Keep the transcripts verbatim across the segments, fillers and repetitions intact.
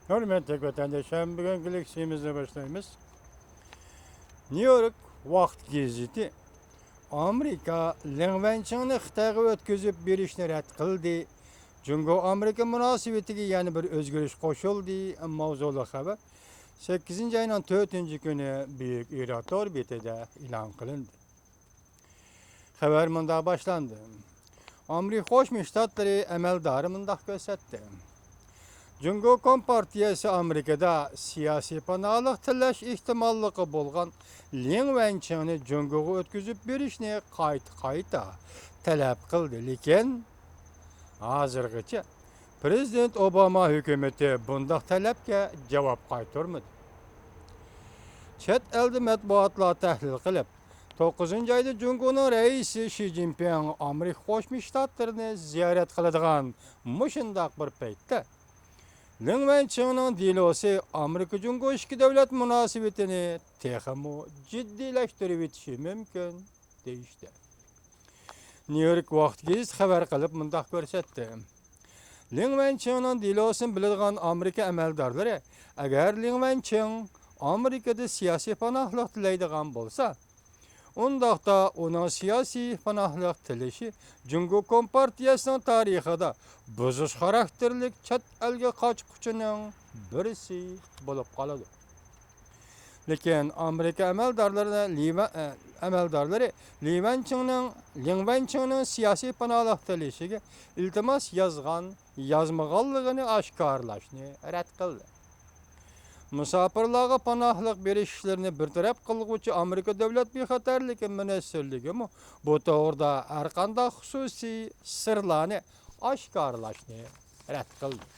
ھۆرمەتلىك ۋەتەنداشلار، بۈگۈنكى لېكسىيىمىزنى باشلايمىز. نيۇ يورك ۋاقىت گېزىتى ئامېرىكا لىڭ ۋەنچىڭنى خىتايغا ئۆتكۈزۈپ بېرىشنى رەت قىلدى. جۇڭگو ئامېرىكا مۇناسىۋىتىگە يەنە بىر ئۆزگىرىش قوشۇلدى ماۋزۇلۇق خەۋەر سەككىزىنچى ئاينىڭ تۆتىنچى كۈنى بۈيۈك ئىرا تور بېتىدە ئېلان قىلىندى. خەۋەر مۇنداق باشلاندى. ئامېرىكا قوشما شتاتلىرى ئەمەلدارى مۇنداق كۆرسەتتى. جۇڭگو كومپارتىيەسى ئامېرىكىدا سىياسىي پاناھلىق تىلەش ئېھتىماللىقى بولغان لىڭ ۋەنچىڭنى جۇڭگوغا ئۆتكۈزۈپ بېرىشنى قايتا-قايتا تەلەپ قىلدى، لېكىن ھازىرغىچە پرېزىدېنت ئوباما ھۆكۈمىتى بۇنداق تەلەپكە جاۋاب قايتۇرمىدى. چەت ئەلدە مەتبۇئاتلار تەھلىل قىلىپ، توققۇزىنچى ئايدا جۇڭگونىڭ رەئىسى شى جىنپىڭ ئامېرىكا قوشما شتاتلىرىنى زىيارەت قىلىدىغان مۇشۇنداق بىر پەيتتە، لىڭ ۋەنچىڭنىڭ دېلوسى ئامېرىكا جۇڭگو ئىككى دۆلەت مۇناسىۋىتىنى تېخىمۇ جىددىيلەشتۈرۈۋېتىشى مۇمكىن، دېيىشتى. نيۇ يورك ۋاقىت گېزىتى خەۋەر قىلىپ مۇنداق كۆرسەتتى. لىڭ ۋەنچىڭنىڭ دېلوسىنى بىلىدىغان ئامېرىكا ئەمەلدارلىرى، ئەگەر لىڭ ۋەنچىڭ ئامېرىكىدا سىياسىي پاناھلىق تىلەيدىغان بولسا، ئۇنداقتا ئۇنىڭ سىياسىي پاناھلىق تىلىشى جۇڭگو كومپارتىيەسىنىڭ تارىخىدا بۇزۇش خاراكتېرلىك چەت ئەلگە قاچقۇچىنىڭ بىرسى بولۇپ قالىدۇ. لېكىن ئامېرىكا ئەمەلدارلىرىنى لى ۋە-، ئە، ئەمەلدارلىرى لى ۋەنچىڭنىڭ، لىڭ ۋەنچىڭنىڭ سىياسىي پاناھلىق تىلىشىگە ئىلتىماس يازغان، يازمىغانلىقىنى ئاشكارىلاشنى رەت قىلدى. مۇساپىرلارغا پاناھلىق بېرىش ئىشلىرىنى بىر تەرەپ قىلغۇچى ئامېرىكا دۆلەت بىخەتەرلىكى مىنىستىرلىكىمۇ بۇ توغرىدا ھەرقانداق خۇسۇسىي سىرلارنى ئاشكارىلاشنى رەت قىلدى.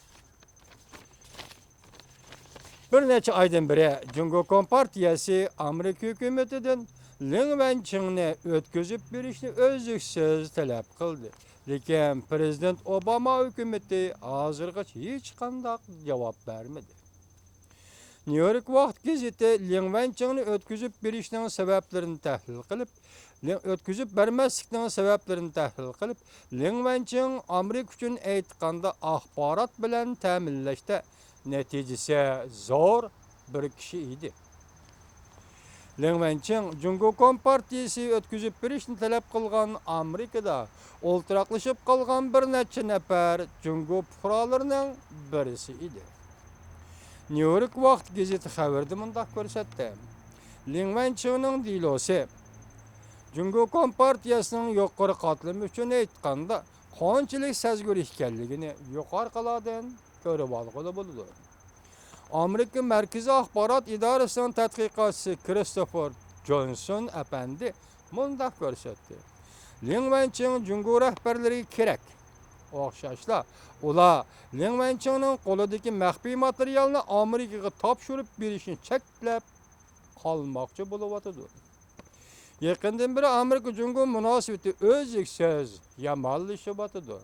بىر نەچچە ئايدىن بېرى جۇڭگو كومپارتىيەسى ئامېرىكا ھۆكۈمىتىدىن لىڭ ۋەنچىڭنى ئۆتكۈزۈپ بېرىشنى ئۈزلۈكسىز تەلەپ قىلدى. لېكىن پرېزىدېنت ئوباما ھۆكۈمىتى ھازىرغىچە ھېچقانداق جاۋاب بەرمىدى. نيۇ يورك ۋاقىت گېزىتى لىڭ ۋەنچىڭنى ئۆتكۈزۈپ بېرىشنىڭ سەۋەبلىرىنى تەھلىل قىلىپ، لىڭ ئۆتكۈزۈپ بەرمەسلىكنىڭ سەۋەبلىرىنى تەھلىل قىلىپ، لىڭ ۋەنچىڭ ئامېرىكا ئۈچۈن ئېيتقاندا ئاخبارات بىلەن تەمىنلەشتە نەتىجىسى زور بىر كىشى ئىدى. لىڭ ۋەنچىڭ جۇڭگو كومپارتىيىسى ئۆتكۈزۈپ بېرىشنى تەلەپ قىلغان ئامېرىكىدا ئولتۇراقلىشىپ قالغان بىر نەچچە نەپەر جۇڭگو پۇقرالىرىنىڭ بىرسى ئىدى. نيۇ يورك ۋاقىت گېزىتى خەۋىرىدە مۇنداق كۆرسەتتى. لىڭ ۋەنچىڭنىڭ دېلوسى جۇڭگو كومپارتىيەسىنىڭ يۇقىرى قاتلىمى ئۈچۈن ئېيتقاندا قانچىلىك سەزگۈر ئىكەنلىكىنى يۇقىرىقىلاردىن كۆرۈۋالغىلى بولىدۇ. ئامېرىكا مەركىزىي ئاخبارات ئىدارىسىنىڭ تەتقىقاتچىسى كىرىستوفېر جونسون ئەپەندى مۇنداق كۆرسەتتى. لىڭ ۋەنچىڭ جۇڭگو رەھبەرلىرىگە كېرەك. ئوخشاشلا، ئۇلار لىڭ ۋەنچىڭنىڭ قولىدىكى مەخپىي ماتېرىيالنى ئامېرىكىغا تاپشۇرۇپ بېرىشنى چەكلەپ قالماقچى بولۇۋاتىدۇ. يېقىندىن بېرى ئامېرىكا جۇڭگو مۇناسىۋىتى ئۈزلۈكسىز يامانلىشىۋاتىدۇ.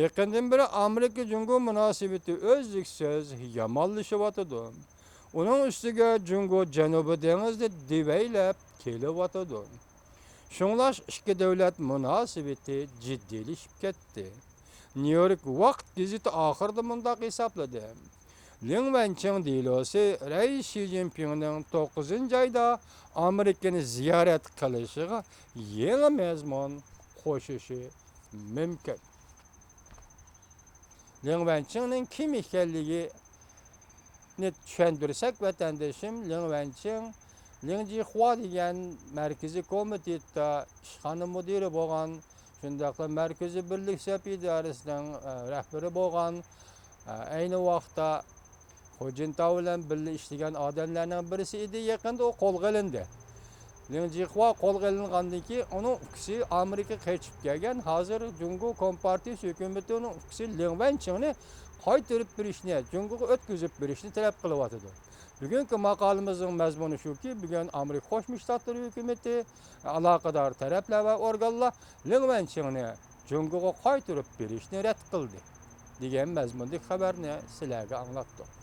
يېقىندىن بېرى ئامېرىكا جۇڭگو مۇناسىۋىتى ئۈزلۈكسىز يامانلىشىۋاتىدۇ. ئۇنىڭ ئۈستىگە جۇڭگو جەنۇبىي دېڭىزنى دېۋەيلەپ كېلىۋاتىدۇ. شۇڭلاشقا ئىككى دۆلەت مۇناسىۋىتى جىددىيلىشىپ كەتتى. نيۇ يورك ۋاقىت گېزىتى ئاخىرىدا مۇنداق ھېسابلىدى. لىڭ ۋەنچىڭ دېلوسى رەئىس شى جىنپىڭنىڭ توققۇزىنچى ئايدا ئامېرىكىنى زىيارەت قىلىشىغا يېڭى مەزمۇن قوشۇشى مۇمكىن. لىڭ ۋەنچىڭنىڭ كىم ئىكەنلىكىنى چۈشەندۈرسەك، ۋەتەندىشىم، لىڭ ۋەنچىڭ لىڭ جىخۇا دېگەن مەركىزىي كومىتېتتا ئىشخانا مۇدىرى بولغان، شۇنداقلا مەركىزىي بىرلىك سەپ ئىدارىسىنىڭ، ئە، رەھبىرى بولغان، ئە، ئەينى ۋاقىتتا خۇ جىنتاۋ بىلەن بىللە ئىشلىگەن ئادەملەرنىڭ بىرسى ئىدى. يېقىندا ئۇ قولغا ئېلىندى. لىڭ جىخۇا قولغا ئېلىنغاندىن كېيىن، ئۇنىڭ ئۇكىسى ئامېرىكىغا قېچىپ كەلگەن. ھازىر جۇڭگو كومپارتىيىسى ھۆكۈمىتى ئۇنىڭ ئۇكىسى لىڭ ۋەنچىڭنى قايتۇرۇپ بېرىشنى، جۇڭگوغا ئۆتكۈزۈپ بېرىشنى تەلەپ قىلىۋاتىدۇ. بۈگۈنكى ماقالىمىزنىڭ مەزمۇنى شۇكى، بۈگۈن ئامېرىكا قوشما شتاتلىرى ھۆكۈمىتى، ئالاقىدار تەرەپلەر ۋە ئورگانلار لىڭ ۋەنچىڭنى جۇڭگوغا قايتۇرۇپ بېرىشنى رەت قىلدى، دېگەن مەزمۇندىكى خەۋەرنى سىلەرگە ئاڭلاتتۇق.